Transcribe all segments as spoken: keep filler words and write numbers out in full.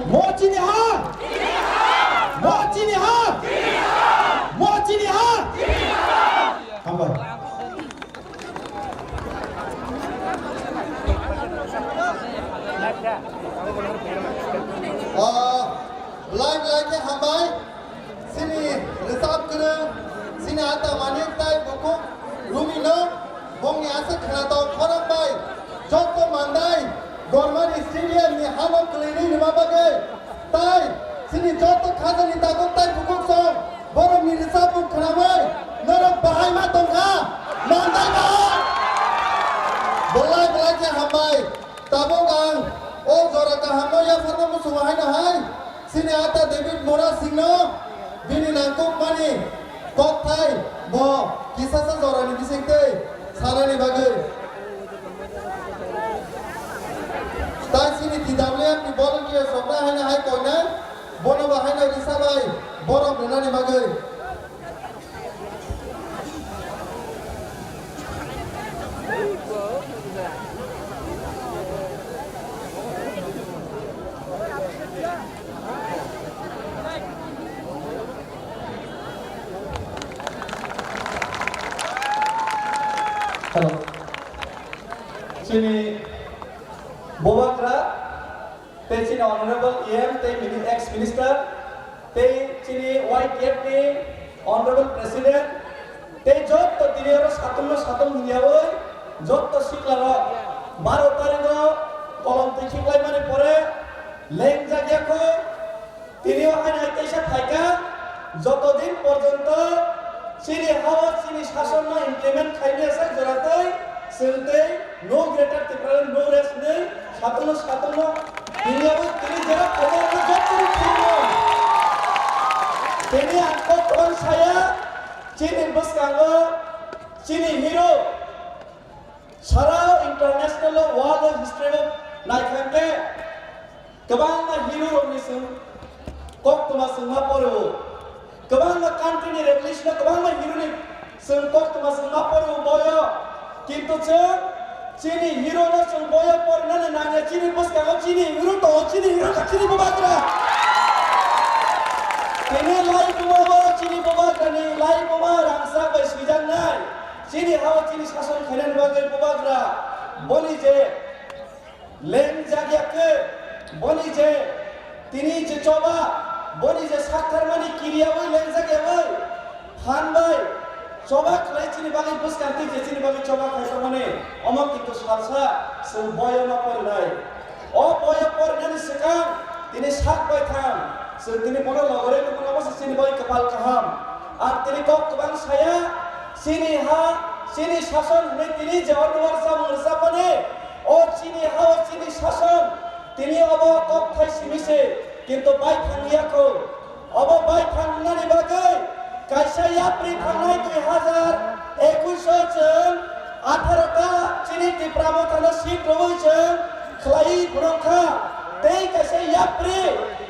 Mo chini ha! Mo chini ha! Mo chini ha! Hambai. Ah, belai belai khe hambai. Chini rwchap kwrwng, chini ata Manik tai bukhuk Rumi no bongni aswk khwnatok khorang bai jotto mandai Gormani stadium ni hano kwlwirwi rwma bagwi tai chini jotto khajani takhuk tai bukhuk song borokni rwchapmung khwnamwi norok bahai ma tongkha, mandai ba? Belai belai khe hambai. Tabuk ang o jora kahamno yapharna muchungo haino hai chini ata David Mora Singh no bini nangkukmani kokthai bo kisasa jorani bisingtwi sanani bagwi. Tai chini T W F ni volunteers rokno haino hai koinai bono bo haino risa bai borok rwnani bagwi. Hello. Chini Bubagra tei chini Honorable E M tei mini-, ex minister tei chini Y T F ni Honorable President tei jotto tini oro satung no satung hwnyawi jotto sikla rok baro tarikh o kolom twi khiklaimani pore lengjak ya kho. Tini o haino hai teisa phaikha, joto din porjonto chini hao chini sasonno implement khaimya sak jora tei chwng tei no greater Tipraland no rest hinwi satung no satung no tini abo tini jora phaikha no joto ni thangno. Tini ang kok kwbang saya, chini bwskango chini hero sara international o world o history o naikha khe kwbangma hero rokni chwng koktwma chwng ma poro. Kwbangma country ni revolution o kwbangma hero ni chwng koktwma chwng ma poro boyo. Kintu chwng chini hero no chwng boyo porinani nangya, chini bwskango chini hero tongo, chini hero kha chini Bubagra. Tini lai buma bo chini Bubagra ni lai buma rangchak bai swijaknai. Chini hao chini sason khainani bagwi Bubagra boni je lengjak ya khe, boni je tini je choba, boni je saktharmani kiriyawi lengjak yawi phan bai choba khlai chini bagwi bwskang twi je chini bagwi choba khlai tongmani, omo kintu salsa chwng boyo ma porinai. O boyo porinani swkang tini sak bai thang chwng tini bono logorwi tongmani, omo se chini bagwi kwpal kaham. Ang tini kok kwbang saya, chini ha, chini sason hwnwi tini je o duar samung rwchapmani, o chini ha, o chini sason, tini obo kokthai simi se, kintu bai thang ya kho. Obo bai thangnani bagwi kaisa yapri thangnai dui hazar ekush o chwng atharo ta chini Tipra Mothano seat rwui chwng khlaiwi phunuk kha. Tei kaisa yapri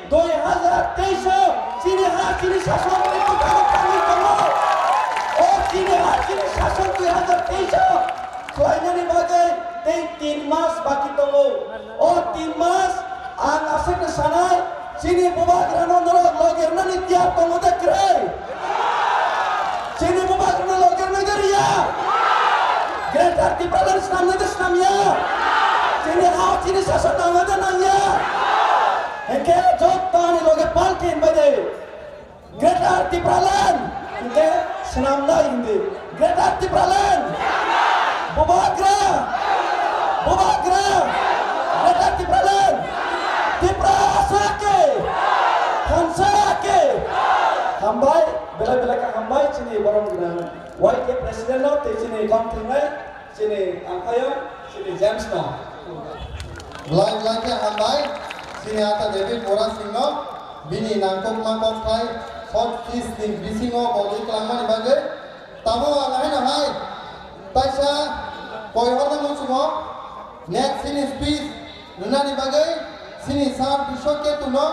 dui hazar teis o chini ha chini sasonni bwkhao thangwi tongo. O chini ha chini sason dui hazar teis o khlainani bagwi tei tin mas baki tongo. O tin mas ang aswkno sanai, chini bubagrano norok logi rwnani tiyar tongo de kwrwi? Chini bubagrano logi rwnai de rwya? Greater Tipraland snamnai de snamya? Chini ha chini sason nangnai de nangya? Hinkhe jottoni logi palti hinbai de. Greater Tipraland hinkhe swnamnai hindi. Greater Tipraland. Bubagra. Bubagra. Greater Tipraland. Tiprasa ke. Thansa ke. Hambai, belai belai khe hambai chini borom gwnang Y T F president no tei chini bangthingnai. Chini angkhaiyung, chini James no. Belai belai khe hambai, chini ata David Mora Singh no, bini nangkukma kokthai, short speech ni bisingo bo twi kwlangmani bagwi. Tamo ang haino hai, taisa koi horno muchungo, next chini speech rwnani bagwi, chini sir Bishwa Ketu no,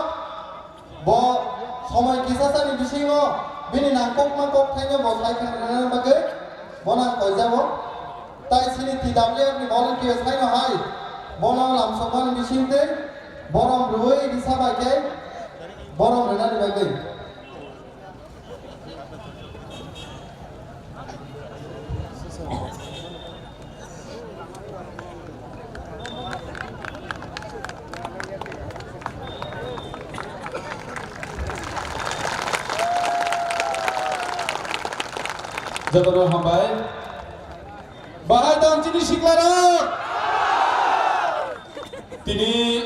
Bo somoi kisasani bisingo bini nangkukma kokthaino bo sai khanani bagwi bono ang koijago. Tai chini T W F ni volunteer saino hai bono lamsokmani bisingtwi borom rwui risa bai khe borom rwnani bagwi. Jotono hambai. Bahai tong chini siklarok. Tini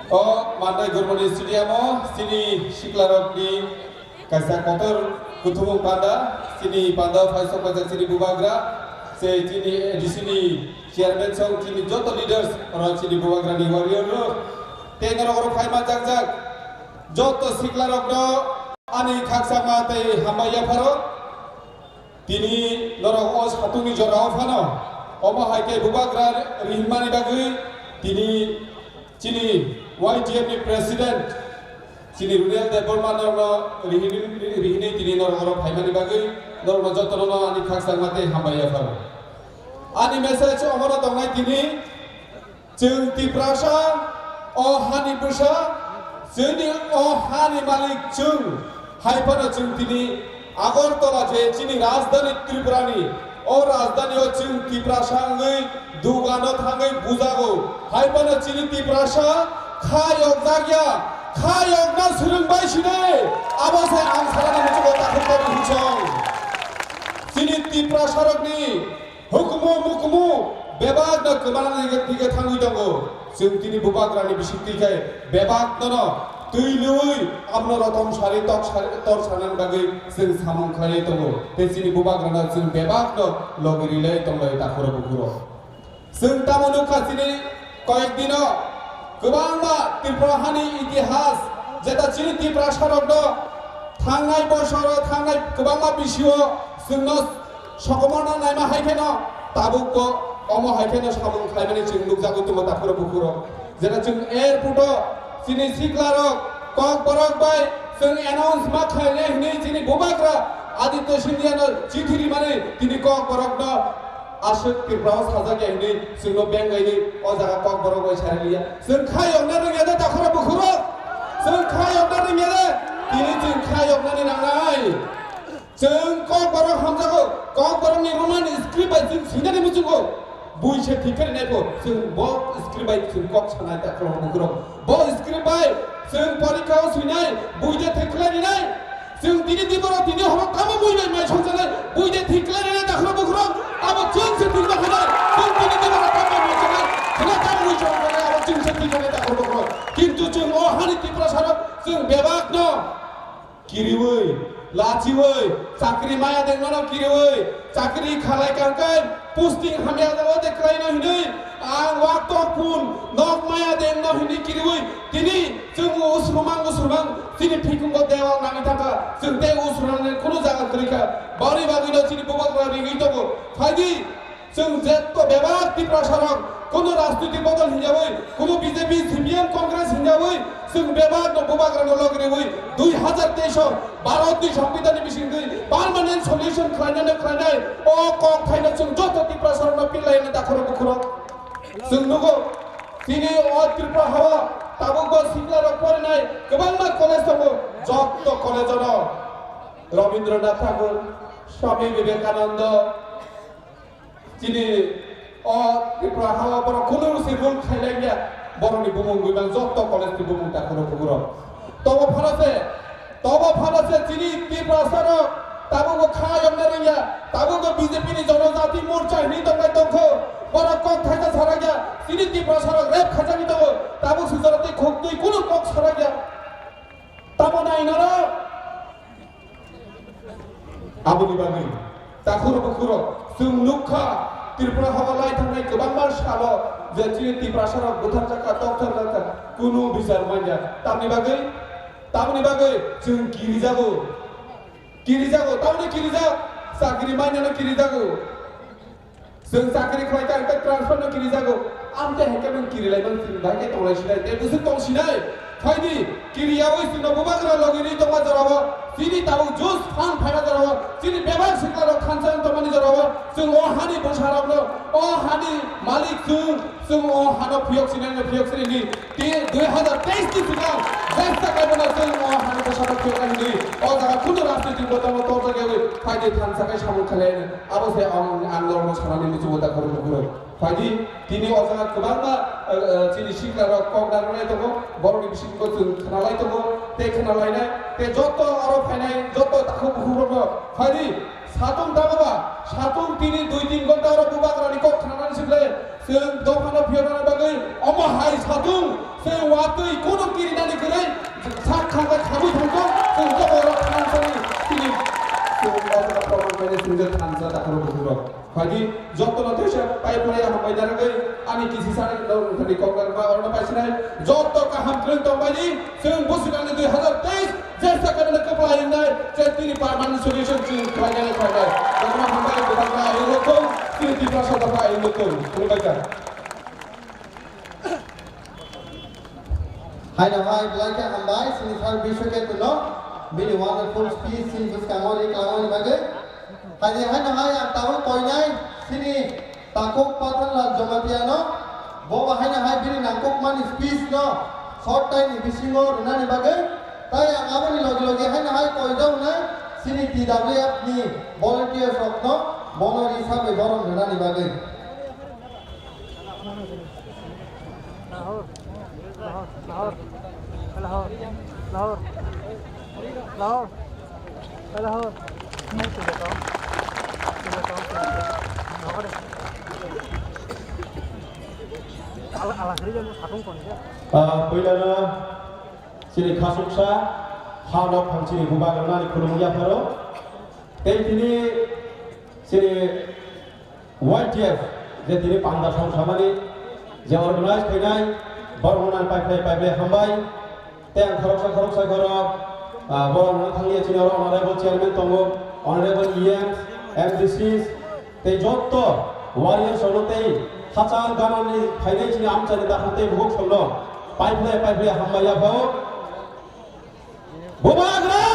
o Mandai Gurmani Stadium o chini siklarokni kaisa kotor kuthumung panda, chini panda o phai sok paijak chini bubagra, se chini A D C ni chairman song chini joto leaders, oro chini bubagra ni warrior rok, tei norok oro phai manjak jak joto siklarokno ani khakchangma tei hambai yapharo. Tini norok o satungni jorao phano, omo hai khe bubagra rihinmani bagwi tini chini Y T F ni president chini Runel Debbarma norokno rihini, rihini tini norok oro phaimani bagwi norokno jotono ani khakchangma tei hambai yapharo. Ani message omono tongnai tini. Chwng Tiprasa, o hani bwsa, chwngni o hani malik chwng. Hai phano chwng tini Agartala je chini rajdhani Tripurani, o rajdhani o chwng Tiprasa wngwi dugano thangwi bujago. Hai phano chini Tiprasa kha yokjakya, kha yokna swrwngbai sinai. Abo se ang salani muchungo takhuk tabi hinsong. Chini Tiprasarokni Hukumu mukumu bebak no kwmana dige dige thangwi tongo. Chwng tini bubagrani bisingtwi khe bebak nono twi lwi abono rotom sari tok sari tor sanani bagwi chwng samung khlaiwi tongo. Tei chini bubagrano chwng bebak no logi rilai tonglai takhuro bukhuro. Chwng tamo nukha chini koyek dino kwbangma Tripura hani itihas jeta chini Tiprasarokno thangnai bosoro thangnai kwbangma bisio chwngno sokomorna naima hai kheno tabukbo omo hai kheno samung khlaimani chwng nukjagwi tongo takhuro bukhuro. Jeta chwng airport o chini siklarok kokborok bai chwng announce ma khlainai hwnwi chini bubagra Aditya Scindia no chithi rimani tini kokborokno Aswk Tripura o sajak ya hinwi chwngno beng gainwi o jaga kokborok bai sari liya. Chwng kha yokna rwngya de takhura bukhurok? Chwng kha yokna rwngya de? Tini chwng kha yoknani nangnai. Chwng kokborok hamjago, kokborokni romani script bai chwng swinani muchungo. Bui se thik khe rinai pho, chwng bo script bai chwng kok sanai takhura bukhurok. Bo script bai chwng porikha o swinai, bui de thik khlai rinai. Chwng tini diboro tini horo tamo bui bai mai songjanai, bui de thik khlai rinai takhro bukhro, abo chwng se thik ma khanai, chwng tini diboro tamo mai songjanai, khna tamo mai songjanai, abo chwng se thik khlai takhro bukhro. Kintu chwng o hani Tiprasarok chwng bebak no kiriwi la Achiwi chakri maya dengmano kiriwi chakri khalai kangkai posting hamya jago de khlaino hinwi ang waktor phun nok maya dengno hinwi kiriwi tini chwng usrumang usrumang chini phikungo dewal nangwi thangkha, chwng tei usrumani kunu jaga kwrwikha. Boni bagwino chini bubagra rigwi tongo. Phaidi chwng jetto bebak Tiprasarok, kuno rajnoitik bodol hinjawi, kuno B J P, C P M, Congress hinjawi, chwng bebak no bubagra no logriwi, dui hazar teis o Bharat ni Songbidan ni bisingtwi permanent solution khlainai no khlainai, o kok thaino chwng joto Tiprasarok no pilai no dakhoro bukhuro. Chwng nugo, chini o Tripura hao tabuk bo sikla rok porinai kwbangma college tongo, joto college o no Rabindranath Tagore, Swami Vivekananda, chini o Tripura hao borok kunu se rule khailaiya, borokni bumung buibang jotto college ni bumung dakhoro bukhuro. Tobo phano se, tobo phano se chini Tiprasarok tabukbo kha yokna rwngya, tabukbo B J P ni Jonojati Morcha hinwi tongbai tongkho, borok kok thaisa sarakya, chini Tiprasarok rape khaijagwi tongo, tabuk swijaro tei khuk twi kunu kok sarakya. Tamo nai norok? Aboni bagwi takhuro bukhuro chwng nukha Tripura hao lai thangnai kwbangma salo je chini Tiprasarok butharjakha, tokthorjakha, kunu bichar manya. Tamni bagwi, tamni bagwi chwng kirijago, kirijago, tamni kirijak, chakri manyano kirijago. Chwng chakri khlai kha, hwnkhe transfer no kirijago. Amte hai khe nwng kirilaimani chwng bai khe tonglai sinai, tei bwswk tong sinai. Phaidi, kiriyaui chwngno bubagra logini tongma jorao, chini tabuk jus phan phaima jorao, chini bebak siklarok thansa wng tongmani jorao, chwng o hani bwsarokno, o hani malik chwng, chwng o hano phiyok sinai no phiyok sinai ni. Tei dui hazar teis ni swkang jesa kaibono chwng o hani bwsarok phiyokna hinwi o jaga kunu rajnitik dol no torjak yaui phaidi thansa khai samung khlai abo se ang ang norokno sanani muchungo da khoroknwi phuru. Phaidi tini o jaga kwbangma, eh, eh, chini siklarok kok narwknai tongo, borokni bisingo chwng khnalai tongo, tei khnalainai, tei joto oro phainai joto takhuk bukhukrokno phaidi. Satung tamo ba, satung tini dui tin ghonta oro bubagrani kok khnanani sibole, chwng dophano phiyoknani bagwi omo hai satung, chwng watwi kono kirinani kwrwi sak thangkha khabwi thangkha, chwng dophano thansani tini chwng o jaga proman khainai chwng je thansa dakhoro bukhurok. Phaidi jotono teisa pai phlai hambai narwgwi ani kisi sani nongthani kok narwkma orono paisinai joto kaham kwrwng tongbaidi chwng bwswkangni dui hazar teis Jesa kami na kapla inai, je tini permanent solution chini khlai nai khlai nai. Nangma hambai kwbangma ayung lokong, tini Tiprasa dopha ayung lokong. Khulumbai kha. Haino hai belai khe hambai, chini sir Biswaketno, bini wonderful speech chini bwskango ri kwlangmani bagwi. Haini haino hai ang tabuk koinai, chini Takhuk Pathanlal Jomatiano, bo bo haino hai bini nangkukmani speech no short time ni bisingo rwnani bagwi, tai ang aboni logi logi haino hai koijaknai chini T W F ni volunteers rokno bono ri sabai borom rwnani bagwi. Lahore, Lahore, Lahore, Lahore, Lahore, Lahore, Lahore. Ah, puilano chini khasuksa ha nok phang chini bubagrani khulumung yapharo. Tei tini chini Y T F, je tini panda song samani, je organize khainai, borok nang pai phai pai phai hambai. Tei ang khoroksa khoroksa khoro, ah, borok nang thangya chini oro honorable chairman tongo, honorable E Ms, M D Cs, tei jotto warriors rokno tei hachal ganani phainai chini amchaini dakhuk tei bukhuk songno pai phai pai phai hambai yaphao. Bubagra!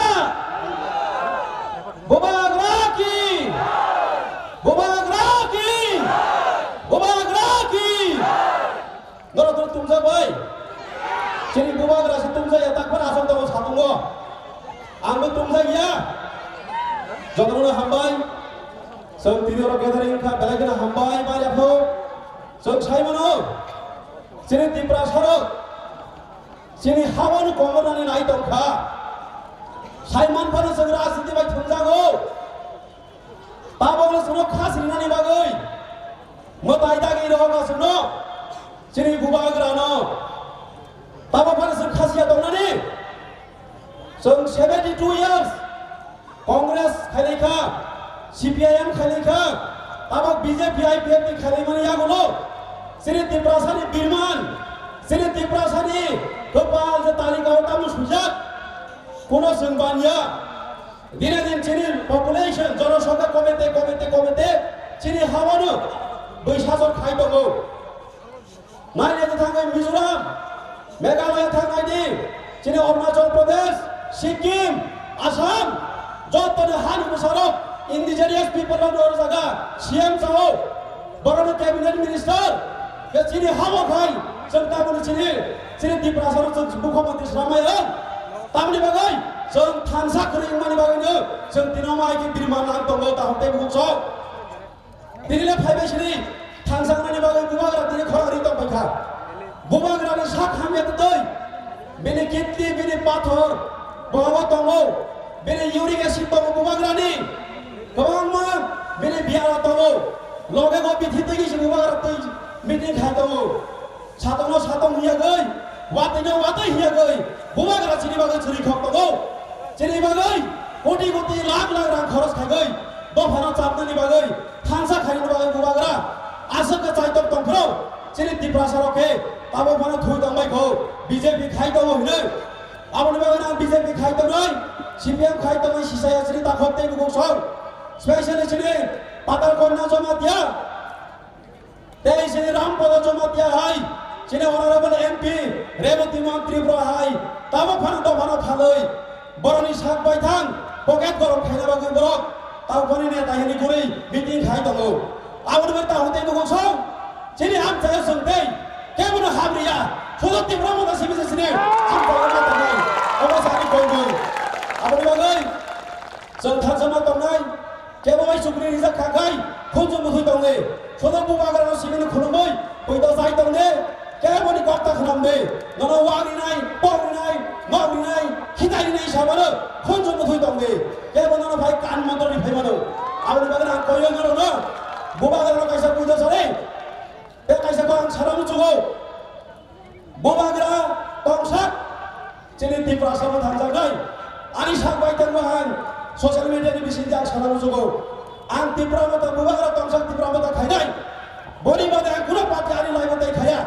Bubagra ki! Bubagra ki! Bubagra ki! Norok tumjak bai. Chini bubagra se tumjak ya, tak phano aswk tongo satungo. Ang bo tumjak ya. Jotono hambai. Chwng tini oro gathering kha, belai kheno hambai, bai yapho. Chwng sai mano. Chini Tiprasa rok. Chini habani kongornani nai tongkha. Saiman phano chwng rajniti bai thwngjago. Tabokno chwngno kha sirinani bagwi. Mwtai dagi rohorno chwngno. Chini bubagrano. Tabok phano chwng khasiya tongnani. Chwng seventy two years. Congress khailai kha, C P I M khailai kha, tabok B J P I P F T khailaimani yagulo chini Tiprasani birman, chini Tiprasani kwpal je talikao tamo swijak, kuno chwng banya. Dine din chini population, jonosongkha komete, komete, komete, chini hawano bwsajwk khai tongo. Naina thangwi Mizoram, Meghalaya thangwi di, chini Arunachal Pradesh, Sikkim, Assam, jottoni hani bwsarok indigenous people rok no jaga C M sao, borokno cabinet minister, ke chini habo khai, chwng taboni chini, chini Tiprasa rok chwng mukhyamantri swnamai rok, tamni bagwi chwng thansa kwrwi wngmani bagwino chwng tino mai khe birman nang tongo, tahok tei bukhuk sok. Tini le phaibai sini thangsangnani bagwi bubagra tini khorang ri tong paikha. Bubagrani sak hamya twi, bini kidney, bini pathor, bohongo tongo, bini uric acid tongo bubagrani, kwbangma bini biyara tongo, loge go bithi twi si bubagra twi meeting khai tongo. Satongno satong hiyagwi, watwino watwi hiyagwi, bubagra chini bagwi chwrwi khok tongo. Chini bagwi koti koti lakh lakh rang khoros khaigwi, dophano chapnani bagwi, thansa khainani bagwi bubagra aswk khe chaitok tongphuru. Chini Tiprasa rok khe tabok phano thui tongbai kho, B J P khai tongo hinwi. Aboni bagwi ang B J P khai tongnai, C P M khai tongnai, sisaya chini takhok tei bukhuk song. Specially chini Patal Kanya Jamatia. Tei chini Rampada Jamatia hai, chini Honorable M P Rebati Mohan Tripura hai, tabok phano dophano thalwi, borokni sak bai thang, pocket gorok khaina bagwi borok, tabok phani neta hini guri meeting khai tongo. Aboni bai tahuk tei bukhuk song, chini amchaio chwng tei, kebono hamriya, sudo Tipra Motha simi se chini, amchaio ma tongnai, obo sani kongwi. Aboni bagwi, chwng thansa ma tongnai, Kebo bai chukri rijak kha khai, khunju muthwi tong di. Sono bubagrano simini khulumui, puito chai tong di. Keboni kok ta khwnam di. Nono wak rinai, pok rinai, nok rinai, khitai rinai samano, khunju muthwi tong di. Kebo nono phai kan montro ri phai mano. Aboni bagwi ang koyo norokno, bubagrano kaisa puja sari. Tei kaisa kok ang sana muchungo. Bubagra tongsak chini Tiprasa bo thangjaknai. Ani sak bai tongma ang social media ni bisingtwi ang sana muchungo. Ang Tipra Motha bubagra tongsak Tipra Motha khainai. Boni bade ang kuno party ani laibo tei khaya.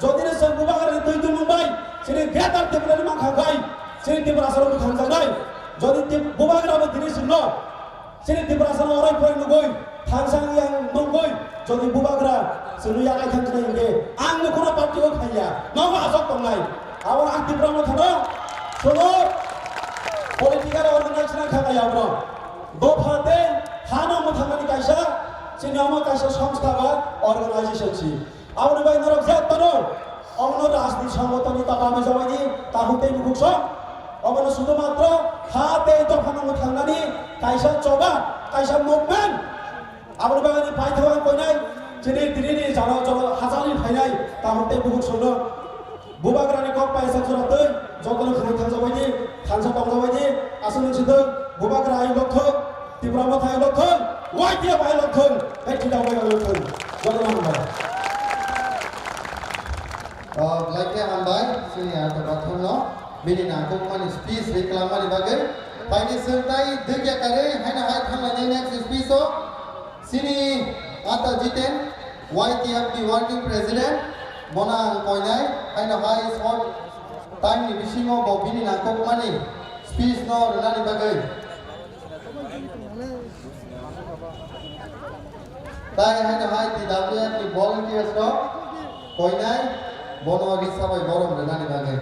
Jodi no chwng bubagra ni twi tongmung bai chini greater Tipra ni mankha khai chini Tiprasa bo thangjaknai. Jodi tip-, bubagra bo tini singno Chini Tiprasa no orai porai nugui, thansa yang nugui, jodi bubagra, chwngno yakai thang chinai hingke, ang no khuna party o khaiya, nogo asok tongnai. Abo ang Tipra Motha no, sono political organization kha kaya abo. Dopha tei hano mwthangmani kaisa, chini omo kaisa songstha ba organization si. Aboni bai norok jetono, omono rajni songotoni tapa mai jabaini, tahuk tei bukhuk song. Omono sudu matro ha tei dophano mwthangnani kaisa choba, kaisa movement. Aboni bagwi paithak ang koinai, chini tini ni jaro joro hachal ni phainai, tahuk tei bukhuk songno. Bubagrani kok paisa jora tei, jotono khwrang thangjabaini, thansa tongjabaini, aswk ni sidok, bubagra ayuk lokthok. Tipra Motha hai lokthong, Y T F hai lokthong, hai Tipra Motha hai lokthong. Jotono hambai. Oh, like hambai, sini ata bathong no, bini nangkuk mani speech ri klamani bagwi. Paini sengtai dikya kare, haina hai thanglani next speech o, sini ata Jiten, Y T F ni working president, bona ang koinai, haina hai short time ni bisingo bo bini nangkuk mani speech no rwnani bagwi. Tai haino hai T W F ni volunteers rok koinai bono risa bai borom rwnani bagwi.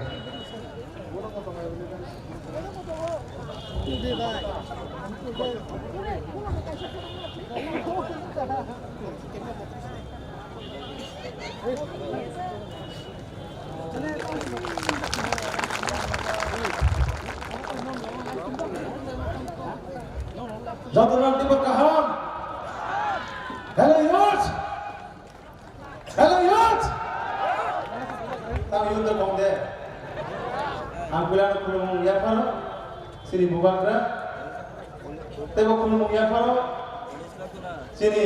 Jotono teibo kaham. Hello, youth. Hello, youth. Tamo youth rok kong de. Ang puila no khulumung yapharo, chini bubagra. Teibo khulumung yapharo, chini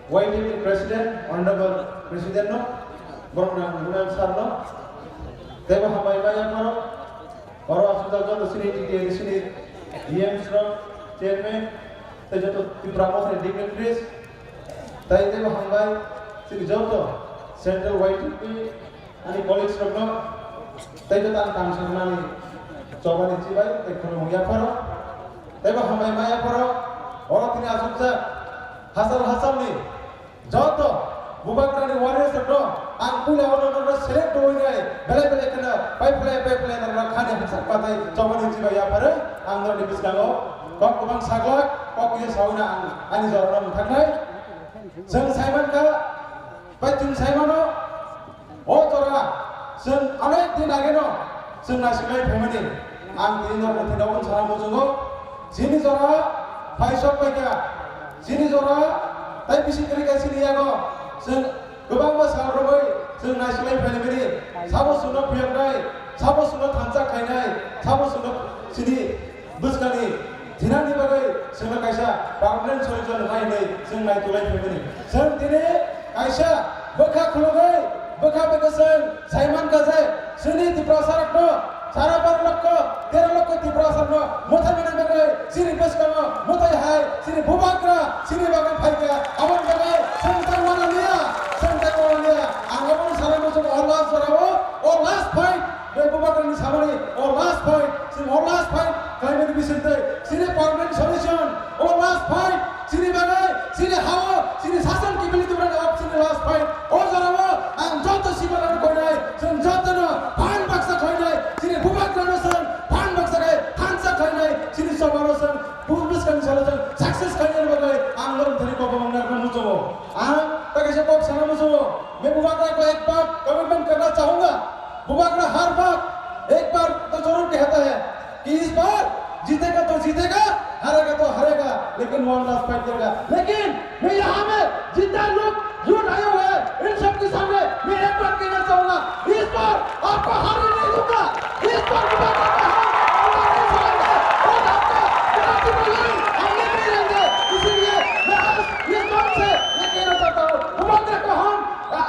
Y T F ni President, Honorable President no, borok nang Munal Sir no, teibo hambai maya pharo, oro aswk joto chini T T A D C ni D Ms rok, Chairman, tei joto Tipra Mothani dignitaries, tei teibo hambai chini joto Central Y T P ani colleagues rokno, tei joto ang tang saknani chobani chibai tei khulumung yapharo, teibo hambai ma yapharo, oro tini asukjak hachal hachalni joto Bubagrani warriors rokno ang puila ono norokno select rwinai belai belai kheno pai phlai pai phlai norokno khani hachal patai chobani chibai yapharo, ang norokni bwskango kok kwbang saglak, kok kisa sauna ang ani jorano mwthaknai. Chwng saimankha, bai chwng saimano, o jora chwng onek din ageno chwng naisilai phaimani. Ang tini norokno thwinao wng sana muchungo. Chini jora phaisok paikha, chini jora tai bisi kwrwi kha chini yago. Chwng kwbangma sal rwgwi chwng naisilai phaimani. Sabo chwngno phiyoknai, sabo chwngno thansa khlainai, sabo chwngno chini bwskangni thinani bagwi chwngno kaisa permanent solution rwnai hinwi chwng naitulai phaimani. Chwng tini kaisa bwkha khulugwi bwkha bwkha chwng saimankha je chini Tiprasarokno sara baro lokho tero lokho Tiprasarokno mwthangmani bagwi chini bwskango mwtai hai chini Bubagra chini bagwi phaikha. Aboni bagwi chwng tei uanaliya, chwng tei uanaliya. Ang obono sana muchungo o last jorao, o last fight. Tei Bubagrani samani o last fight, chini o last fight khlaimani bisingtwi chini permanent solution, o last fight chini bagwi, chini hao, chini sasan kibili tubra o chini last fight. O jorao ang joto simarano koinai, chwng jotono phan baksa khlainai, chini Bubagrano chwng phan baksa khai thansa khlainai, chini chobano chwng bwskangni salo chwng success khlainani bagwi ang norok thani kok kwbangma muchungo. Ang ta kaisa kok sana muchungo, main Bubagra ko ek baar commitment karna chahunga. Bubagra हर बार, एक बार तो जरूर कहता है कि इस बार जीतेगा तो जीतेगा, हारेगा तो हारेगा, लेकिन वन लास्ट फाइट करेगा। लेकिन मैं यहाँ में जितना लोग यूथ आए हुए हैं, इन सब के सामने मैं एक बात कहना चाहूंगा, इस बार आपको हारने नहीं दूंगा। इस बार बुबागरा को हम हारने नहीं छोड़ेंगे और आपका कराची में लड़ाई हम लेते ही रहेंगे। इसीलिए मैं आज इस मंच से ये कहना चाहता हूँ, बुबागरा को हम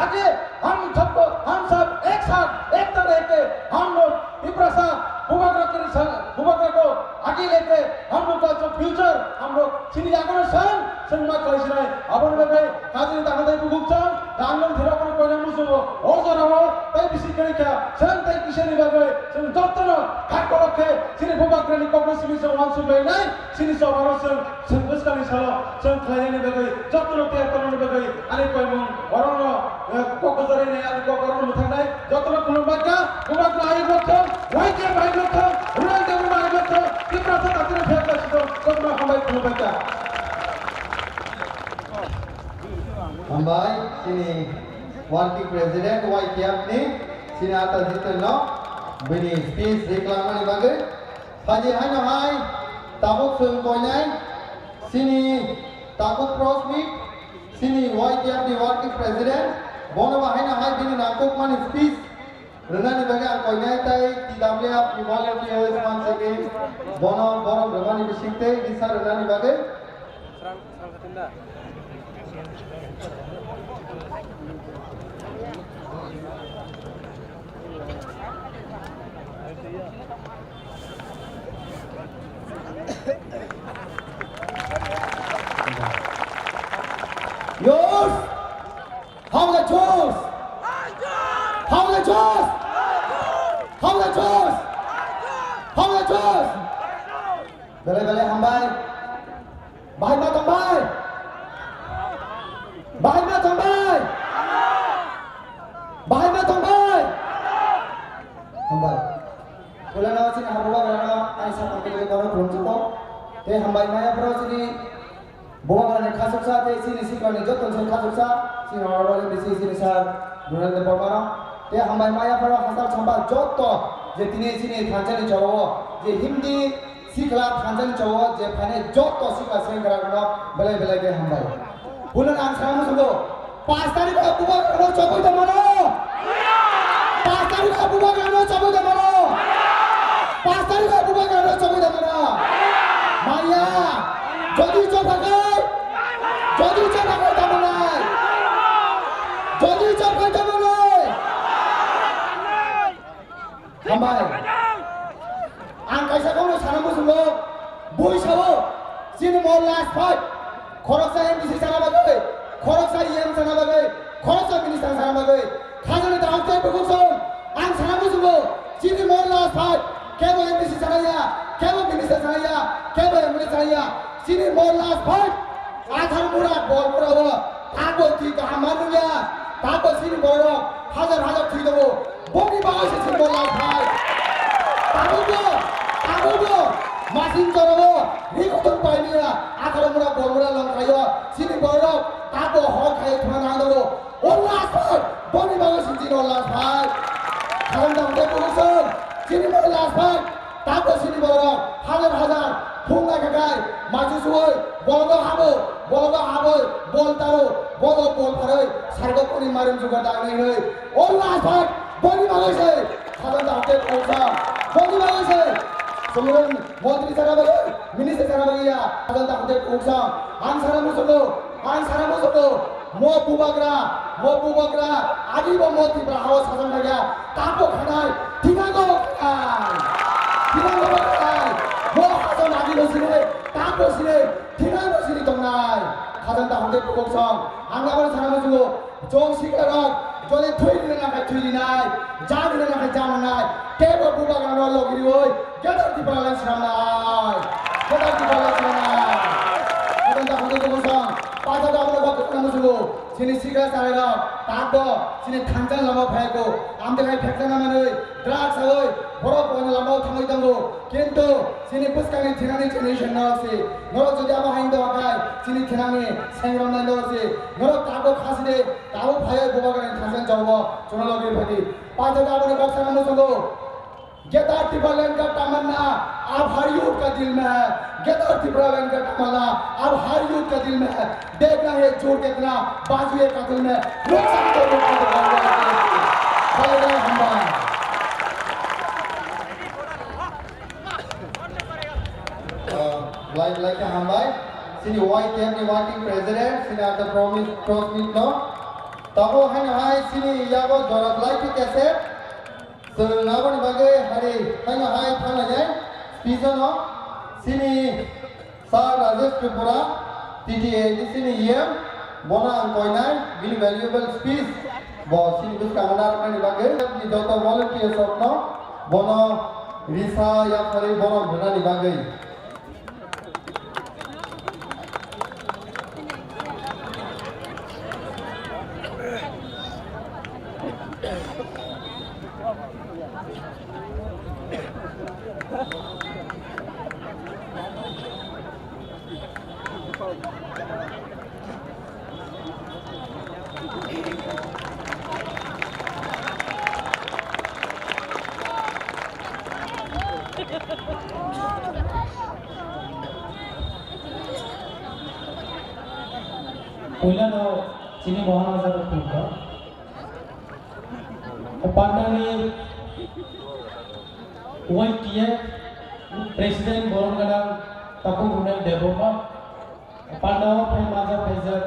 आगे हम सबको, हम सब एक साथ, एकता रह के हम लोग तिपरासा बुबागरा के सा-, बुबागरा को आगे लेके हम लोग का जो फ्यूचर हम लोग chini yagono chwng, chwng ma khlai sinai, aboni bagwi kajini tangnatai bukuk chwng, tangmani thero kono koina muchungo, o jorao tei bisi kwrwi kha, chwng tei kisani bagwi chwng jotono kha kolok khe chini bubagrani kokno simi chwng uansuk lainai, chini chobano chwng, chwng bwskangni salo chwng khlainani bagwi jotono tei tongmani bagwi ani koimung borokno, eh, kok kwcharaini ani kok borokno mwthaknai jotono khulumbaikha, bubagra ayuk rok thung, Y T F ayuk rok thung, Rural Development ayuk rok thung, Tiprasa tatino phiyok bai sitong, jotono hambai khulumbaikha. Hambai, chini working president Y T F ni, chini ata Jiten no, bini speech riklamani bagwi. Phaidi haino hai tabuk chwng koinai chini tabuk press meet chini Y T F ni working president, bono bo haino hai bini nangkukmani speech rwnani bagwi ang koinai tei T W F ni volunteers manse khe bono borok rwmani bisingtwi risa rwnani bagwi. Yos! Howla Jos! Howla Jos! Howla Jos! Howla Jos! Belai belai hambai. Bahai ma tong bai? Bahai ma tong bai? Bahai ma tong bai? Hambai. Pulano chini habuba rano ai sa pangkil ke kono khulumjako. Te hambai maya pro chini bubagrani khasuksa te chini siklani joto se khasuksa, chini honorable M D C chini sir Donald Debbarma no. Te hambai maya pro hasal chamba joto je tini chini thanchani chawao je Hindi sikla thanchani chawao je phainai joto sikla sengkrak no belai belai ke hambai. Punan ang sana musugo. Pas tarikh o bubagrano chobui da mano. Pas tarikh o bubagrano chobui da mano. Pas tarikh o bubagrano chobui da mano. Maya. Jodi chobhakai. Jodi chobhakai da manai. Jodi chobhakai da manai. Hambai. Ang kaisa kokno sana muchungo, bui sao, Last fight. Khoroksa M D C sana bagwi, khoroksa E M sana bagwi, khoroksa minister sana bagwi. Khajani dahok tei bukhuk song, ang sana muchungo, chini more last fight. Kebo M D C sana ya, kebo minister sana ya, kebo M L A sana ya. Chini more last fight. Athar mura, bol mura o, tako twi kaham manung ya, tako chini borok hajar hajar twi tongo. Boni bagwi se chini bol lai phai. Tabukbo, tabukbo, masing chorogo, ri kutung paimia, atharo mura, bol mura longkhaio, chini borok, tabo hor khai thuma nangdago. O last fight, boni bagwi se chini o last fight. Khajani dahok tei bukhuk song, chini o last fight. Tabo chini borok hajar hajar phung naikha khai, machu suwi, bologo habo, bologo haboi, bol taro, bolo bol pharoi, sargo kuni marim juga dang nai nai. O last fight, boni bagwi se, khajani dahok tei bukhuk song, boni bagwi se, sumrung montri sana bagwi, minister sana bagwi ya, khajani dahok tei bukhuk song, ang sana muchungo, ang sana muchungo, Mo bubagra, mo bubagra, agi bo mo Tripura hao sajang khaikha, tapo khanai, thinango khanai, thinango khanai, mo hajan agi bo sini, tapo sini, thinango sini tongnai. Khajani dahok tei bukhuk song, ang abo sana muchungo, jong sikla rok, jodi thwi rina nangkha thwi rinai, ja rina nangkha ja nangnai, tebo bubagra no logi rioi, Greater Tipraland swnamnai. Greater Tipraland swnamnai. Khajani dahok tei bukhuk song. Paithago abono kok khna muchungo. Chini sikla chalairok, takbo, chini thansa lama phaiko. Amtwi hai pheksa namanwi, drugs sawi, borok bono lamao thangwi tongo. Kintu, chini bwskangni thinani generation norok si. Norok jodi abo haino doha khai, chini thinani sengroknai norok si. Norok takbo khasi de, takbo phaiwi bubagrani thansa jawabo, chwngno logi phai di. Paithago abono kok sana muchungo. Greater Tipraland ka tamanna ab har youth ka dil mein hai, Greater Tipraland ka tamanna ab har youth ka dil mein hai, dekhna hai joor kitna bazu hai qatl mein, lok sabko lok sabko. Bye bye, hambai. Uh, like, like, hambai. Chini Y T F ni working president, chini ata promise, promise no. Tabo haino hai, chini yago jora like kese. Chwng aboni bagwi hari haino hai thanglainai speech-o no chini Sir Rajesh Tripura, T T A D C ni E M, bono ang koinai bini valuable speech bo chini bwskango narwknani bagwi, ni joto volunteers rokno bono risa yapharwi borom rwnani bagwi. Puilano chini Mohan Azad khulumkha. Pandani Y T F President borom gwnang Takhuk Runeng Debbarma, pandao phai manjak phaijak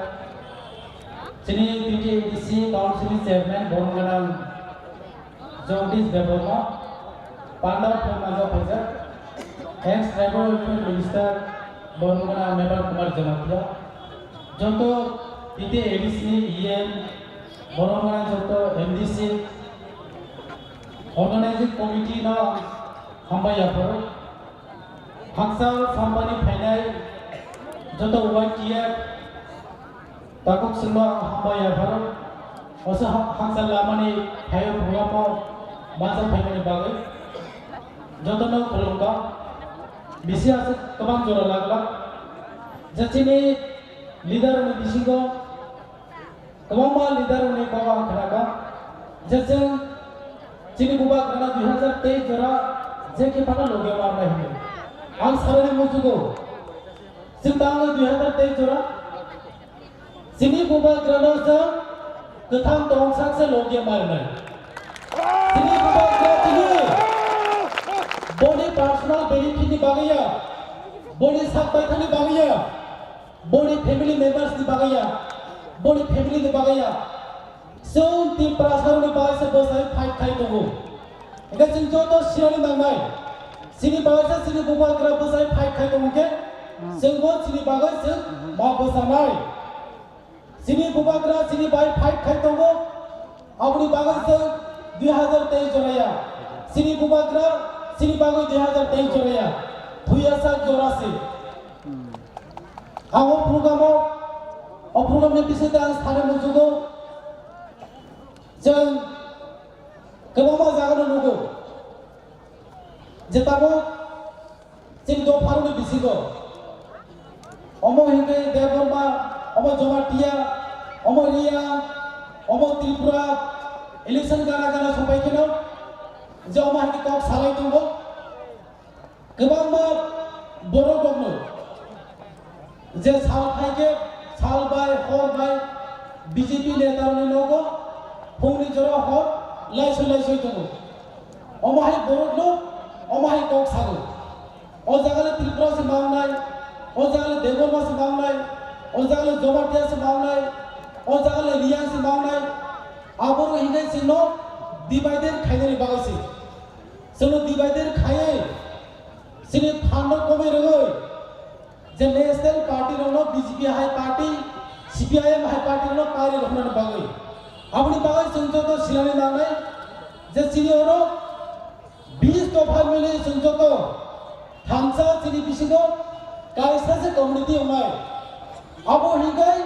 chini T T A D C Council ni Chairman borom gwnang Jagdish Debbarma, pandao phai manjak phaijak ex Tribal Welfare Minister borom gwnang Mebar Kumar Jamatia, joto T T A D C ni E M, borom gwnang joto M D C, Organizing Committee no hambai yapharo. Haksa sampani phainai joto Y T F takhuk swngo hambai yapharo. Oso ha-, haksa lamani phaio phulamo manjak phaimani bagwi jotono khulumkha. Bisi aswk kwbang jora laglak. Je chini leader ni bisingo Kwbangma leader rokni kok ang khnakha je chwng chini bubagrano dui hazar teis jora je khe phano logi marnai hwnwi. Ang sanani muchugo, chwng tangwi dui hazar teis jora chini bubagrano chwng kwthang tongsak se logi marnai. Chini bubagra chini boni personal benefit ni bagwi ya, boni sak baithani bagwi ya. Boni family members ni bagwi ya, boni family ni bagwi ya. Chwng Tiprasarokni bagwi se bwsai fight khai tongo. Hwnkhe chwng joto sinani nangnai, chini bagwi se chini bubagra bwsai fight khai tongo khe, Chwngbo chini bagwi chwng ma bwchanai. Chini bubagra chini bai fight khai tongo. Aboni bagwi chwng dui hazar teis joraya. Chini bubagra chini bagwi dui hazar teis joraya. Thuya sak jora se. Ang o program o, o program ni bisingtwi ang sani muchugo. Chwng kwbangma jaga no nugo. Je tabuk chini dopha rok ni bisingo. Omo hinkhe Debbarma, omo Jamatia, omo Reang, omo Tripura, election gana gana sopai kheno, je omo hinkhe kok salai tongo. Kwbangma borok rokno je sal phaikhe sal bai hor bai B J P neta rokni nogo phungni jora hor laisoi laisoi tongo. Omo hai borok no, omo hai kok sago. O jaga le Tripura se mangnai, o jaga le Debbarma se mangnai, o jaga le Jamatia se mangnai, o jaga le Reang se mangnai. Aboro hinai chwngno divided khainani bagwi se. Chwngno divided khaiwi chini phan no komwi rwgwi je national party rokno B J P hai party, C P I M hai party rokno pairi rwkhnani bagwi. Aboni bagwi chwng joto sinani nangnai je chini oro bis dopha mili chwng joto thansa chini bisingo kaisa se community wngnai. Abo hinkhai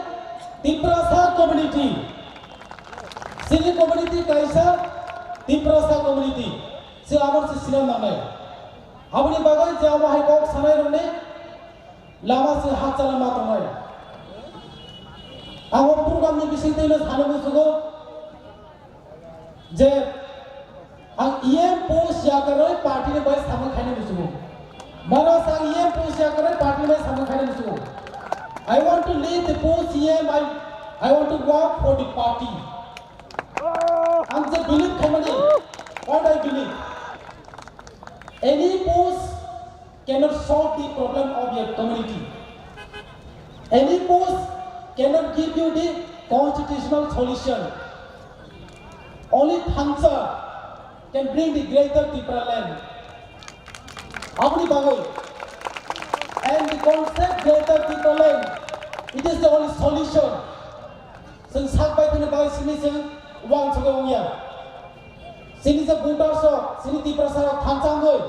Tiprasa community. Chini community kaisa Tiprasa community. Se abo se sina nangnai. Aboni bagwi je abo hai kok sanai rokni lama se hachal ma tongnai. Abo program ni bisingtwi no sani musugo je ang E M post yakarwi party ni bai samung khaini musugo. Mara sa E M post yakarwi party ni bai samung khaini musugo. I want to leave the post E M, I, I want to work for the party. Ang je believe khaimani, what I believe. Any post cannot solve the problem of your community. Any post cannot give you the constitutional solution. Only thansa can bring the greater Tipraland. Aboni bagwi, and the concept greater Tipraland, it is the only solution. Chwng sak bai thani bai sini chwng uansugwi wngya. Chini je voters rok, chini Tiprasa rok thansa wngwi,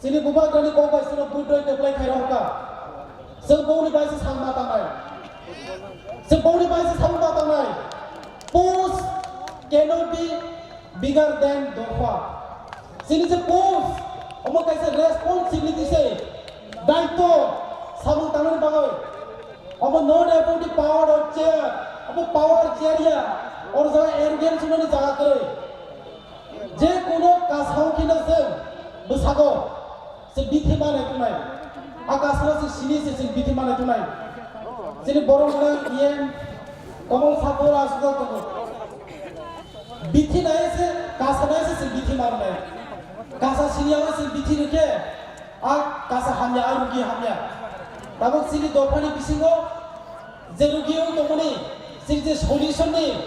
chini bubagrani kok bai chwngno vote rwi kwplai khai rohorkha. Chwng bongni bai se samung ma tangnai. Chwng bongni bai se samung ma tangnai. Post cannot be bigger than dopha. Chini je post, omo kaisa responsibility se, daityo samung tangnani bagwi. Omo not about the power of chair, omo power chair ya, oro jaga arrogance wngnani jaga kwrwi. Je kono kasao kheno chwng bwsago se bithi manai tongnai. A kasao se sini se chwng bithi manai tongnai. Chini borok gwnang E M Komol Sapor aswk tongo. Bithi nai se, kasa nai se chwng bithi manai. Kasa siniya se bithi rwkhe, a kasa hamya, a rugi hamya. Tabuk chini dophani bisingo je rugi wng tongmani, chini je solution ni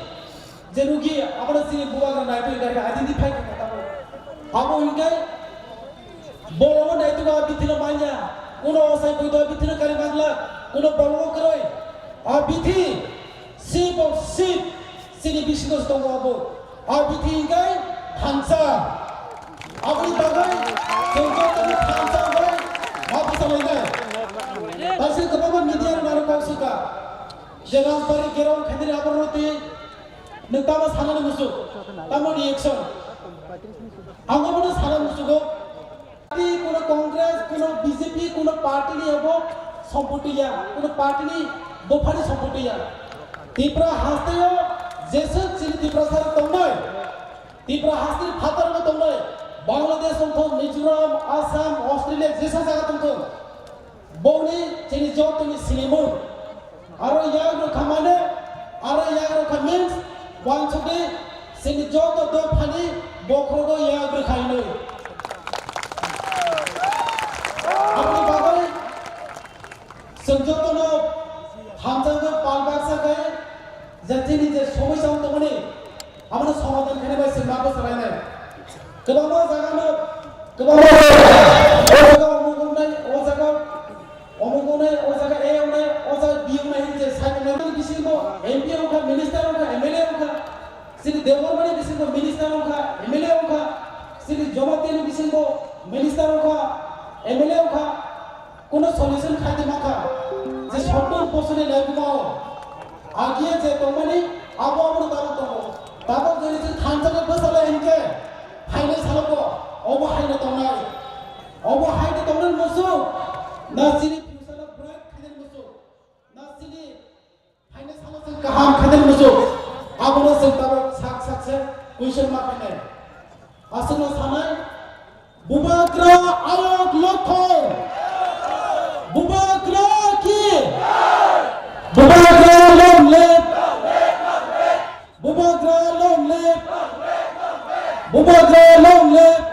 je rugi, abono chini bubagra naitwi identify khe tamo. Abo hinkhe borok naitwi a bithi no manya, kuno osai bui do bithi no kari mangla, kuno borok kwrwi. A bithi, sheep of sheep, chini bisingo tongo abo. A bithi hinkhe thansa. Aboni bagwi chwng jotono thansa hwnwi ma bwsalainai. Taisir kwbangma media rok naro kok suka. Je Rajbari gerong khainani aborok twi nwng tamo sanani muchung, tamo reaction? Ang obono sana muchugo. Party, kuno Congress, kuno B J P, kuno party ni abo sompoti ya, kuno party ni dophani sompoti ya. Tripura hasteo jeswk chini Tiprasa rok tongnai, Tripura hasteni phataro tongnai, Bangladesh tongthok, Mizoram, Assam, Australia, jesa jaga tongthok. Boni chini jotoni sinimung. Aro yak rwkha mane, aro yak rwkha means, wansugwi chini joto dophani bokhrogo yak rwkha hinwi. Aboni bagwi chwng jotono hamjakgo pal baksa khe je chini je somosya wng tongmani, abono somadhan khaina bai se ma bwsalainai. Kwbangma jagano, kwbangma jaga, o jaga omuk wngnai, o jaga omuk M P wngkha, minister wngkha, M L A wngkha, chini Debbarmani bisingo minister wngkha, M L A wngkha, chini Jamatia ni bisingo minister wngkha, M L A wngkha, kuno solution khaidi mankha. Je sottor bosor ni laibuma o agiye je tongmani abo abono tabok tongo. Tabok jodi chwng thansa khe bwsala hinkhe phainai salogo obo haino tongnai. Obo haino tongnai muchung na chini future no bright khainai muchung na chini phainai salo chwng kaham khainai muchung. Abono chwng tabok sak sak se question ma khainai. Aswkno sanai, Bubagra ayok lothong. Bubagra ki? Bubagra long live. Bubagra long live. Bubagra long live.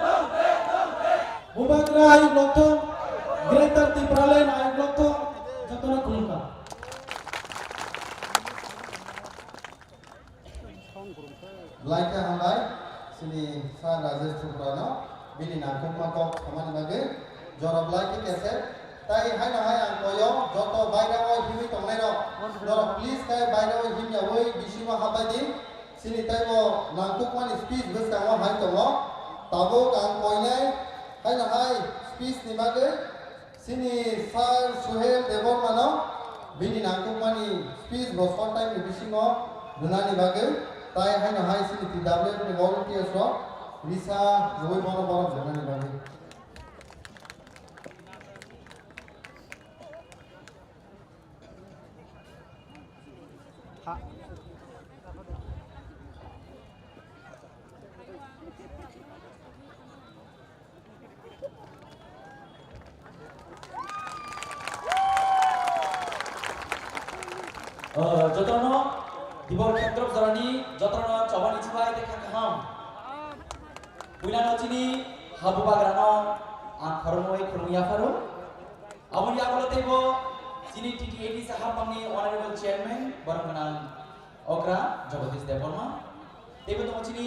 Bubagra ayok lothong. Greater Tipraland ayok lothong. Jotono khulumkha. Belai khe hambai chini Sir Rajesh Tripura no bini nangkukma kok samani bagwi. Jora belai khe kesep. Tai haino hai ang koyo joto bairao himwi tongnai rok, norok please khe bairao himyawi bisingo habai di. Chini taibo nangkukmani speech bwskango hai tongo. Tabuk ang koinai haino hai speech ni bagwi. Chini Sir Suhel Debbarma no bini nangkukmani speech bo short time ni bisingo rwnani bagwi, tai haino hai chini T W F ni volunteers rok risa rwui bono borok rwnani bagwi. O, jotono Dibor Khetrop jorani jotono chobani chibai tei kha kaham. Puilano chini ha Bubagrano ang khoroknwi khulumwi yapharo. Aboni yagulo teibo chini T T A D C haphangni Honorable Chairman borok gwnang okra Jagadish Debbarma. Teibo tongo chini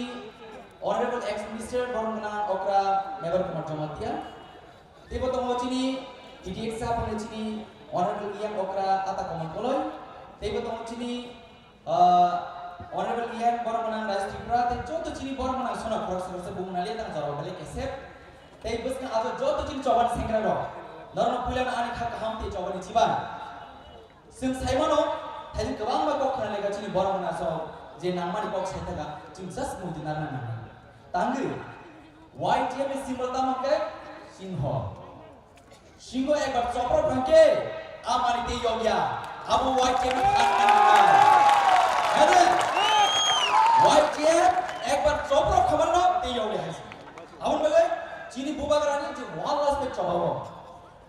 Honorable Ex Minister borok gwnang okra Mebar Kumar Jamatia. Teibo tongo chini T T A D C haphangni chini Honorable E M okra Ata Kamal Koloi. Teibo tongo chini, ah, Honorable E M borok gwnang Rajesh Tripura, tei joto chini borok gwnang sona khoroksa khoroksa bumung naliya tang jorao belai kesep. Tei bwskang ajo joto chini chobani sengra rok. Norokno puilano ani kha kaham tei chobani chibai. Chwng saimano, thaijwk kwbangma kok khna lekha chini borok gwnang so je nangmani kok saithaga, chwng just muitu narwkna nangnai. Tangwi, Y T F ni symbol tamo khe singho. Singho ekbar choprok thangkhe, amani tei yokya, abo Y T F ni thang thang thang. Nade? Y T F ekbar choprok khabarno tei yokya hai. Aboni bagwi chini Bubagrani je one last page chobao.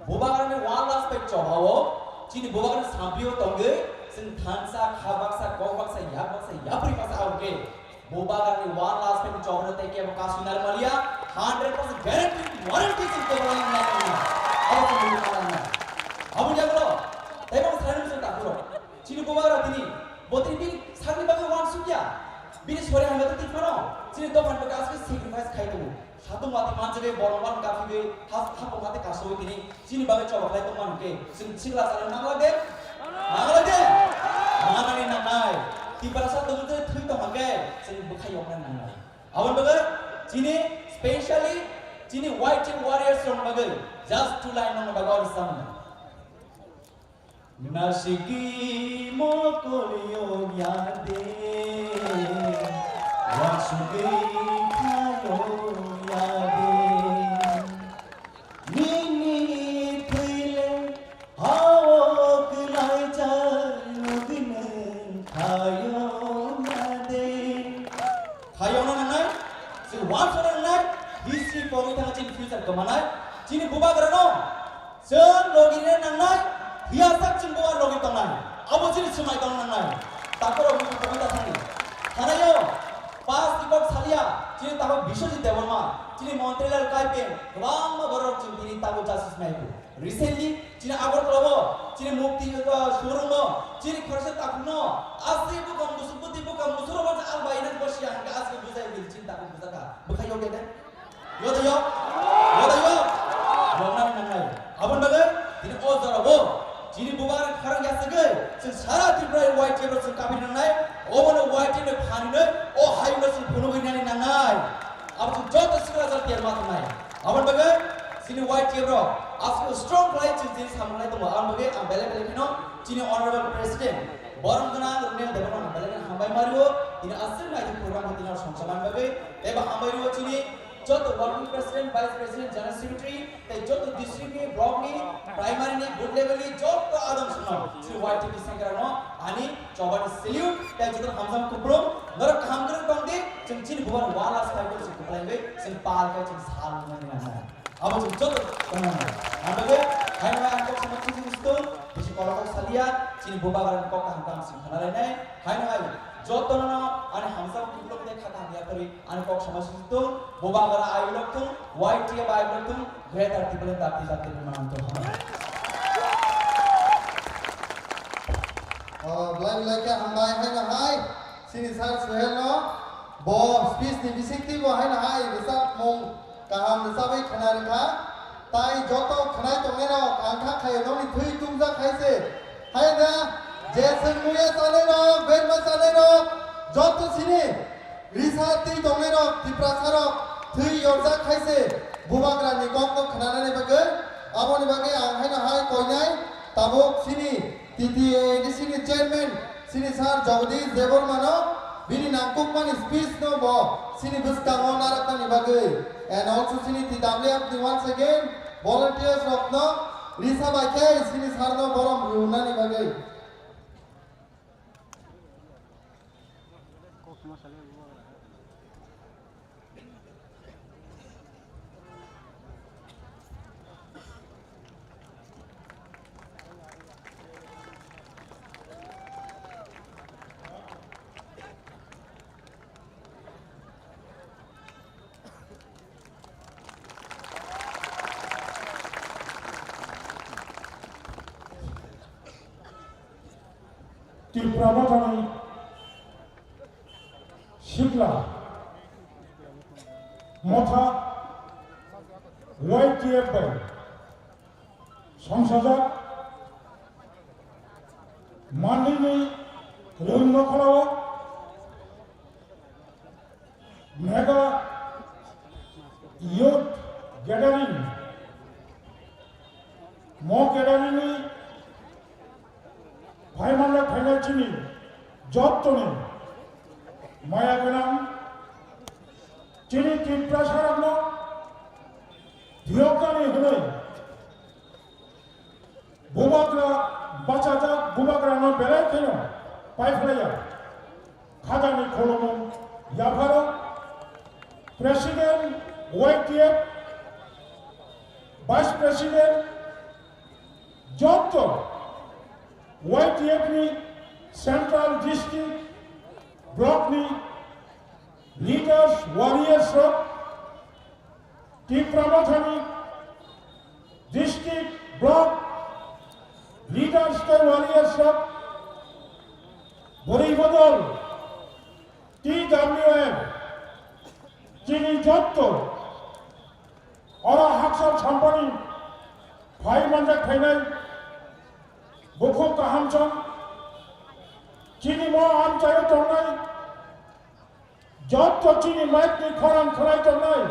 Bubagrani one last page chobao, chini Bubagrani sampio tongwi, chwng thansa, kha baksa, kok baksa, yak baksa, yapri baksa aboni khe. Bubagrani one last page ni chobano tei kebo kasui narwkmaliya, hundred percent guarantee, warranty chwng kebo nang nang nang. Abo chwng nang nang nang. Aboni yagulo, tei bo salai nang chwng takhuro. Chini Bubagra tini, bo tini bini sakni bagwi uansukya. Bini sori hamya tei phano, chini dophani bagwi aswk sacrifice khai tongo. Satung mati manjagwi borok wan kaphigwi, ha-, hapung hati kasui tini, chini bagwi choba khlai tongmani hwnkhe, chwng sikla chana nangla de? Nangla de? Nanani nangnai. Tiprasa tongwi twi tongma khe, chwng bwkhai yokna nangnai. Aboni bagwi chini specially chini Y T F warriors rokni bagwi just two line nokni bagwi oro samung. Nasiki mokolio yade, wasugwi khayo yade. Nini thwile hao kwlaijak nugwi nwng khayo yade. Khayokna nangnai, chini wansukna nangnai, history pogwi thangkhe chini future kwmanai, chini bubagrano chwng logi rwna nangnai, phiya sak chwng bo logi tongnai, abo chini swmai tongna nangnai. Takhorok muitu pogwi ta thangni. Thanaio, pass ni kok salia, chini takhok Biswajit Debbarma, chini Montrilal Kaipeng, kwbangma borok chwng tini tabuk justice naibu. Recently, chini Agartala o, chini Mukti, uh, showroom o, chini khoroksa takhukno, aswk bwkha musuk, bwtwi bwkha musuk rok bachai albai nang bosia hwnkhe aswk bujai bini chini takhuk bujaka. Bwkha yok ya de? Yo de yok? Yo de yok? Yok nang nang nai. Aboni bagwi, tini o jora o, chini bubagra kharang ya segwi, Chwng sara Tripura Y T F rok chwng kaphi nangnai, obono Y T F ni phanino o hayungno chwng phunugwi nani nangnai. Abo chwng joto sikla jat tiyar ma tongnai. Aboni bagwi chini Y T F rok aswk strong khlai chwng chini samung lai tongo. Aboni bagwi ang belai belai kheno chini Honorable President Borom Gwnang Runel Debbarma ang belai kheno hambai mario, tini aswk naithok program khe tini songcha man bagwi. Teibo hambai rio chini joto working president, vice president, general secretary, tei joto district ni, block ni, primary ni, booth level ni joto adong songno chini Y T F ni sengkrak no ani chobani salute tei joto hamjak kupulung. Norok kaham kwrwng tong di, chwng chini bubar wala saibo chwng kwplai bai chwng pal khe chwng sal wngmani nangnai. Abo chwng joto tongmani. Ang bagwi haino hai ang kok sama chwng chwng stung, bisi kolok kok salia, chini bubagra ni kok kaham kaham chwng khna lainai. Haino hai joto no ani hamjak kupulung tei khata hamya kwrwi. Ani kok sama sisi tung, bubagra ayuk lok tung, Y T F ayuk lok tung, Greater Tipraland Dati Jati Nirman tung. Oh, belai belai khe hambai haino hai, chini sir Suhel no, bo speech ni bisingtwi bo haino hai rwchapmung kaham rwchapwi khna rwkha. Tai joto khwnai tongnai rok ang kha khaio nokni thwi tungjak hai se. Hai da, je chwng muya chanai rok, berma chanai rok, joto chini risa twi tongnai rok, Tiprasa rok, thwi yorjak hai se. Bubagra ni kok no khwnanani bagwi, aboni bagwi ang haino hai koinai tabuk chini T T A A D C ni chairman, chini sir Jagadish Debbarma no bini nangkukmani speech no bo chini bwskango narwknani bagwi, and also chini T W F ni once again volunteers rok no risa bai khe chini sir no borom rwnani bagwi. Tipra Mothani Sikla Motha Y T F bai songsajak manlini rwng nokhlao Mega Youth Gathering, mo gathering ni phaimani phainai chini jottoni maya gwnang chini Tiprasa rokno phiyoknani hwnwi Bubagra bachajak bubagrano belai kheno paiphlaiya. Khajani khulumung yapharo President Y T F, Vice President, joto Y T F ni Central District Block ni leaders, warriors rok, Tipra Mothani district, block leaders tei warriors rok, bwrwi bodol, T W F, chini jotto oro haksa sampani phai manjak phainai bukhuk kaham chong, chini mo amchaio tongnai jotto chini mic ni khorang khwnai tongnai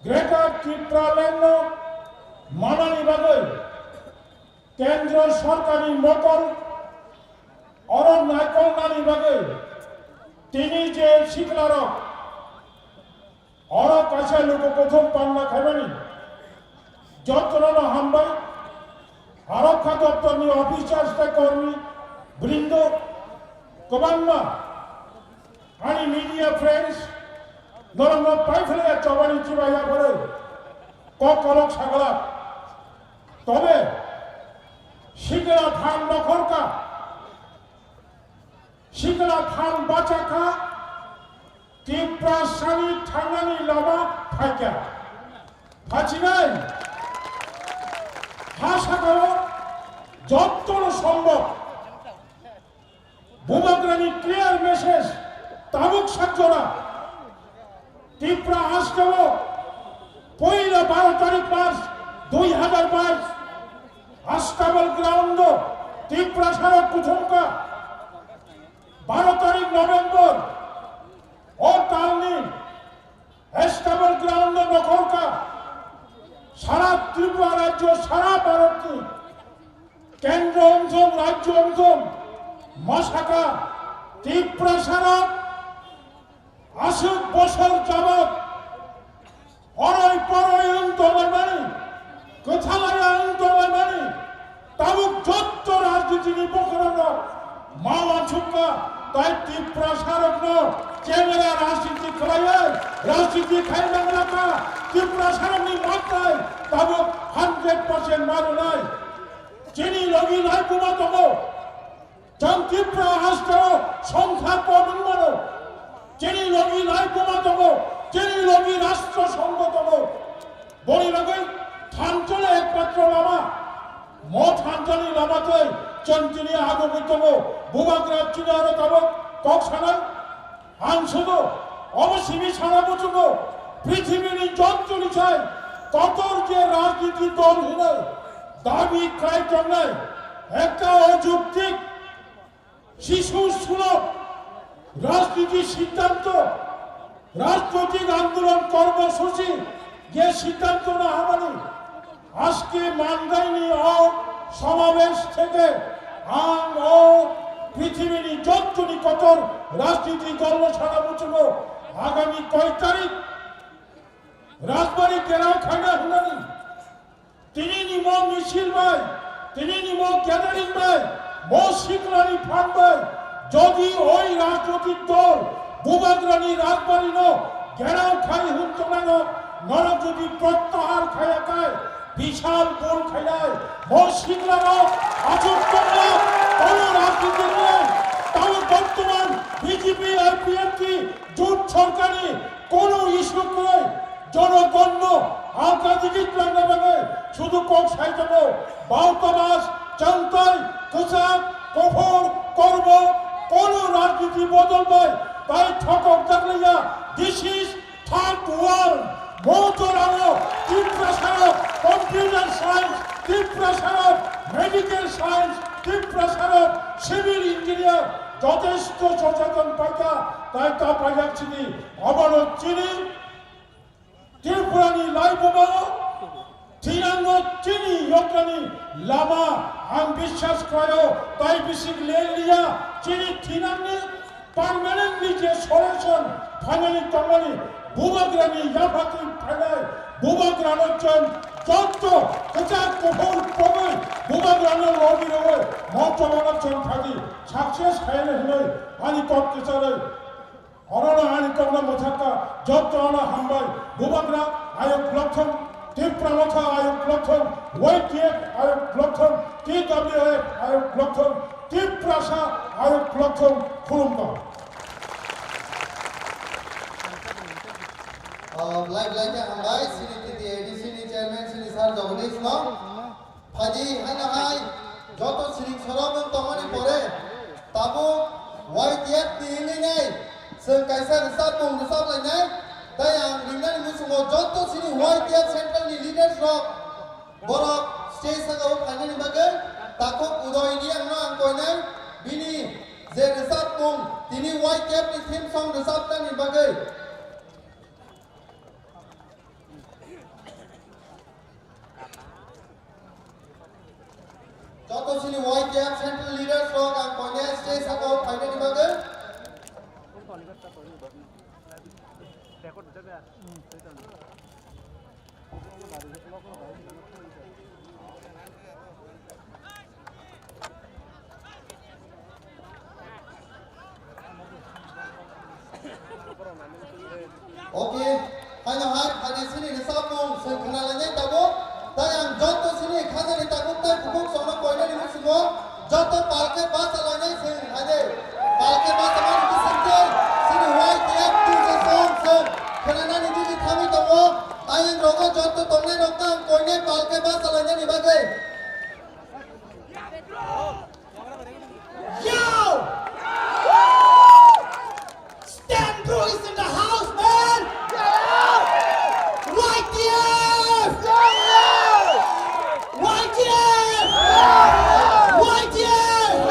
Greater Tipraland no manani bagwi Kendro Sorkarni motor oro naikolnani bagwi tini je siklarok oro kaisa luku kuthum panna khaimani jotono no hambai. Arokha doptorni officers tei kormi brindo kwbangma ani media friends norokno paiphlaiya chobani chibai yaphorwi kok kolok sagala. Tobe sikla phan nokhorka, sikla phan bachakha, Tiprasani thangnani lama phaikha. Phachinai ha sakao jottono sombok Bubagrani clear message tabuk sakjora. Tipra hasteo poila baro tarik March dui hazar bais Astabal ground o Sarok kuthumkha baro tarik November, o talni Estable ground no nokhorkha, sara Tripura rajyo, sara Bharat ni kendro wngthung, rajyo wngthung, ma sakha Tiprasa rok aswk bosor jabat oroi poroi wng tonglaimani, kwthalaya wng tonglaimani, tabuk jotto rajnitini bokhorokno ma uansukha, tai Tiprasarokno chengera rajniti khlaiwi rajniti khainang lakha, Tiprasarokni mantai tabuk hundred percent ma rwnai. Chini logi laibuma tongo. Chwng Tripura hasteo songkha kom wng mano. Chini logi laibuma tongo, chini logi rashtra songho tongo. Boni bagwi thansa ekmatro lama. Mo thansani lama tei chwng tini agugwi tongo. Bubagra chini aro tabuk kok sanai. Ang sudo, obo simi sana muchungo, prithibini jottoni sai kotor je rajniti dol hinwi dabi khlai tongnai, ekta ojuktik, sishu sulok rajniti siddhanto, rajnoitik andolon kormosuchi je siddhanto na hamani, আজকে মান্দাইনি ও সমাবেশ থেকে ang o prithibini jottoni kotor rajniti dol sana muchungo agami koi tarik Rajbari gerao khaina hinani. Tinini mo misil bai, tinini mo gathering bai, mo siklani phan bai, jodi oi rajnoitik dol Bubagrani Rajbari no gerao khai hun tongnai no, norok jodi protyahar khaya khai, bishal bol khainai, mo siklano achuk tongla, kono rajniti nai, tamo bortoman B J P I P F T jut sorkarni kono issue kwrwi, jonogonno alkadigi twlangna bagwi sudu kok sai tongo, Bauta Mas, Changtai, Kwchak, Kophor, Kormo, kono rajniti bodol bai tai thokok jakliya, this is third world. Mo jorao Tiprasarok computer science, Tiprasarok medical science, Tiprasarok civil engineer jotesto socheton paikha, tai ta paijak chini, obono chini Tripurani laibuma, thinangno chini yokrani lama ang biswas khlaio, tai bisik leliya chini thinangni permanently je solution phainani tongmani Bubagrani yaphatwi phainai, Bubagrano chwng jotto kwchak kuphur pogwi Bubagrano logi rwi mochomano chwng phagi success khainai hwnwi ani kok kwcharwi. Orono ani kokno mwthakha, jotto ano hambai, Bubagra ayuk lokthong, Tipra Motha ayuk lokthong, Y T F ayuk lokthong, T W F ayuk lokthong, Tiprasa ayuk lokthong, khulumkha. Ah, belai belai khe hambai, chini T T A D C ni chairman, chini sir Jagadish no. Phaidi haino hai joto siring sorok wng tongmani pore tabuk Y T F ni hinwi nai chwng kaisa rwchapmung rwchap lainai. Tai ang ringnani muchungo joto chini Y T F central ni leaders rok borok stage saka o phainani bagwi takhuk Udoy Reang no ang koinai bini je rwchapmung tini Y T F ni theme song rwchapnani bagwi. Joto chini Y T F central leaders rok ang koine stage saka o phainani bagwi. Okay, haino hai, haino sini ni samung, sini khna lainai tabuk. Tai ang joto sini khajani tabuk tai bukhuk songno koinani musungo, joto palke basa lainai sini haide. Palke basa mani bisingtwi, sini Y T F two je song song, khna nani digi thami tongo. Ayang rogo joto tongnai rok tang koinai palke basa lainani bagwi. Yo! Stand Bro is in the house, man! Y T F! Y T F! Y T F!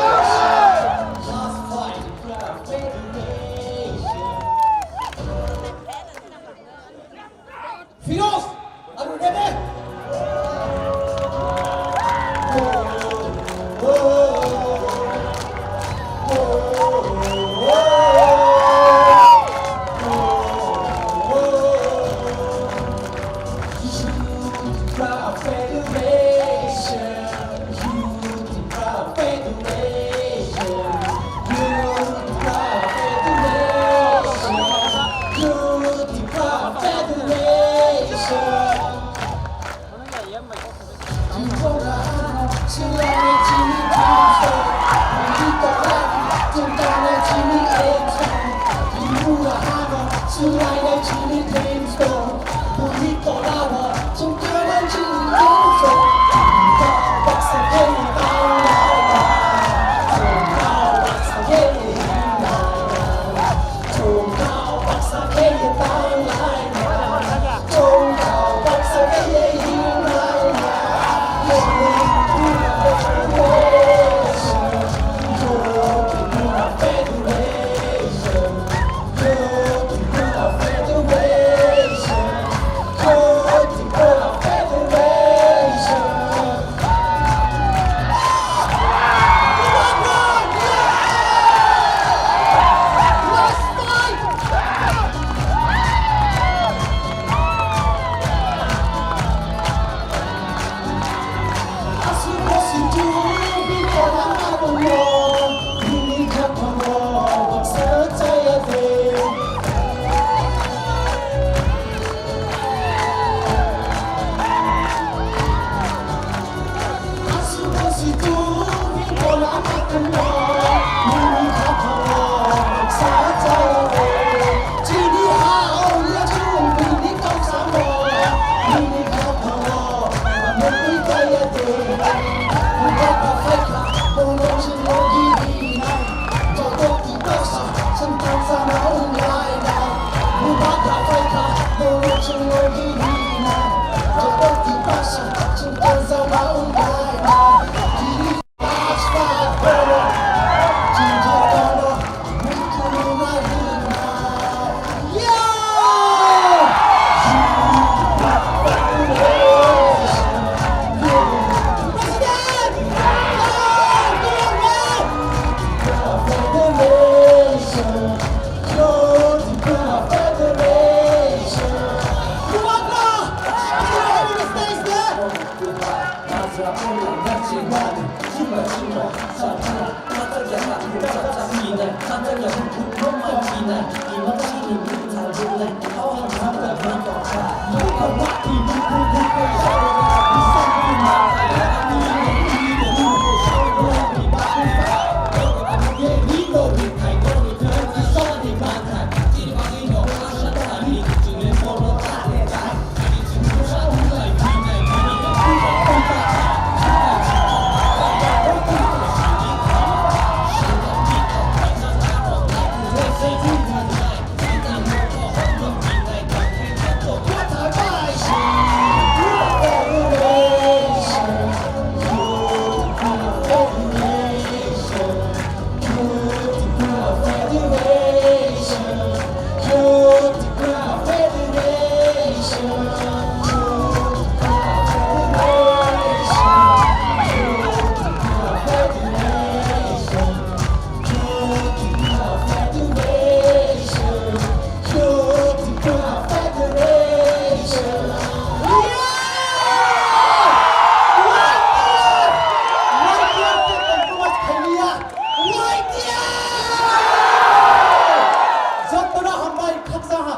Jotono hambai khaksa ha.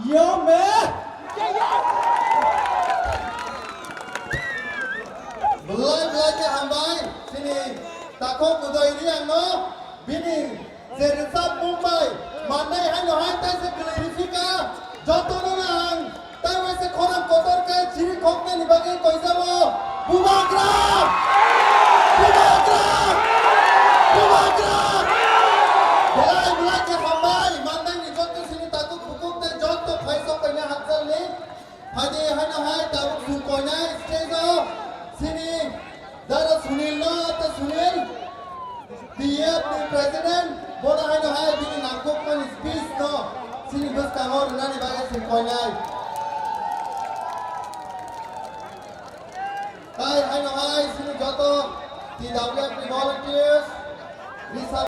Yo me. Belai belai khe hambai chini takhuk Udoy Reang no bini je rwchapmung bai mannai haino hai taisa kwlwi rw phi kha. Jotono no ang tei waisa khorang kotor khe chiri khoknani bagwi koijago. Bubagra! Bubagra! Bubagra! Belai belai khe hambai mannai ni joto chini takhuk bukhuk tei joto phai sok kaina hakjalni. Phaidi haino hai tabuk sung koinai stage o chini Dara Sunil no, ata Sunil, T F ni president, bono haino hai bini nangkukmani speech no chini bwskango rwnani bagwi sung koinai. Tai haino hai chini joto T W F ni volunteers, Rishabh